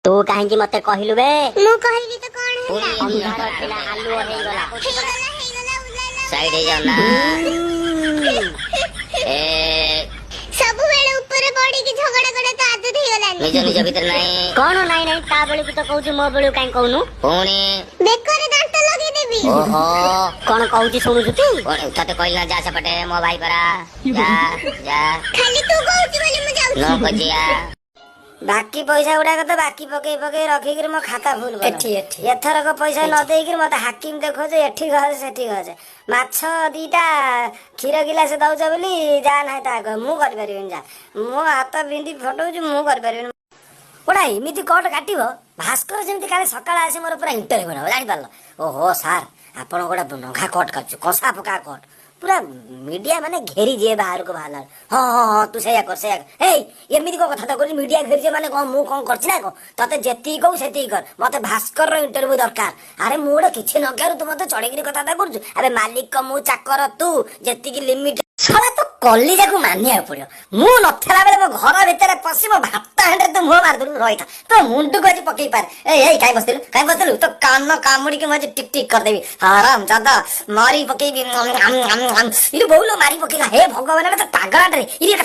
ତୁ କାହିଁକି ମତେ କହିଲୁ ବେ? ମୁଁ କହିଲି ତ କଣ ହେଲା? ଅନ୍ଧାର ଥିଲା, ଆଲୁଅ ହେଇଗଲା। ହେଇଗଲା, ହେଇଗଲା, ଉଲାଲା। ସାଇଡ ହେଇଯାଉ ନା ଏ। ସବୁବେଳେ ଉପରେ ପଡିକି ଝଗଡା କରିବା ତ ଆଦତ ହେଇଗଲାଣି। ନିଜ ନିଜ ଭିତରେ ନାହିଁ। କଣ ନାଇଁ ନାଇଁ? ତା ବେଳକୁ ତ କହୁଛୁ, ମୋ ବେଳକୁ କାହିଁ କହୁନୁ? ପୁଣି। ବେକରେ ଦାନ୍ତ ଲଗେଇଦେବି। ଓହୋ। କଣ କହୁଛି ଶୁଣୁଛୁ ତୁ? କଣ ତତେ କହିଲି ନା, ଯା ସେପଟେ, ମୋ ଭାଇ ପରା, ଯା ଯା। ଖାଲି ତୁ କହୁଛୁ ବୋଲି ମୁଁ ଯାଉଛି। ନ କଜିଆ। ବାକି ପଇସା ଗୁଡାକ ତ ବାକି ପକେଇ ପକେଇ ରଖିକିରି ମୋ ଖାତା ଫୁଲ। ଏଠି, ଏଠି। ଏଥରକ ପଇସା ନ ଦେଇକିରି ମତେ ହାକିମ ଦେଖାଉଛ, ଏଠି ଘରେ ସେଠି ଘରେ। ମାଛ ଦିଟା, କ୍ଷୀର ଗିଲାସ ଦଉଛ ବୋଲି ଯା ନାହିଁ ତା କହ। ମୁଁ କରିପାରିବିନି, ଯା। ମୋ ହାତ ବିନ୍ଧି ଫଟଉଛି, ମୁଁ କରିପାରିବିନି। ଗୋଟା ଏମିତି କଟ କାଟିବ, ଭାସ୍କର ଯେମିତି କାଲି ସକାଳେ ଆସି ମୋର ପୁରା ଇଣ୍ଟରଭ୍ୟୁ ନେବ, ଜାଣିପାରିଲ? ଓହୋ ସାର୍, ଆପଣ ଗୋଟେ ନଘା କଟ କାଟୁଛୁ, କଷା ପକା କଟ, ପୁରା ମିଡିଆ ମାନେ ଘେରି ଯିଏ ବାହାରକୁ ବାହାରିଲା। ହଁ ହଁ ହଁ, ତୁ ସେଇଆ କର, ସେଇଆ କର। ଏଇ ଏମିତି କଣ କଥା କରୁଛୁ? ମିଡିଆ ଘେରିଯିଏ ମାନେ କଣ, ମୁଁ କଣ କରିଛି ନା କଣ? ତତେ ଯେତିକି କହୁ ସେତିକି କର। ମତେ ଭାସ୍କରର ଇଣ୍ଟରଭ୍ୟୁ ଦରକାର। ଆରେ ମୁଁ ଗୋଟେ କିଛି ନ କରୁ, ତୁ ମତେ ଚଢେଇକିରି କଥାବାର୍ତ୍ତା କରୁଛୁ। ଆରେ ମାଲିକ ମୁଁ, ଚାକର ତୁ, ଯେତିକି ଲିମିଟ। ଶଳା ତୋ କଲିଜାକୁ ମାନିବାକୁ ପଡିବ। ମୁଁ ନଥିଲା ବେଳେ ମୋ ଘର ଭିତରେ ପଶି ମୋ ଭାତ ହାଣ୍ଡିରେ ତୁ ମୁହଁ ମାରିଦେଲୁ। ରହିଥା, ତୋ ମୁଣ୍ଡକୁ ଆଜି ପକେଇ ପାରେ। ଏଇ ଏଇ, କାଇଁ ବସିଥିଲୁ, କାଇଁ ବସିଥିଲୁ? ତୋ କାନ କାମୁଡିକି ମୁଁ ଆଜି ଟିକ ଟିକ କରିଦେବି। ହାରାମ ଜାଦା, ମାରି ପକେଇବି। ଇରେ ବୋଉଲୋ, ମାରି ପକେଇଲା। ହେ ଭଗବାନ, ଏଟା ତ ପାଗଳାଟାରେ। ଇରେ।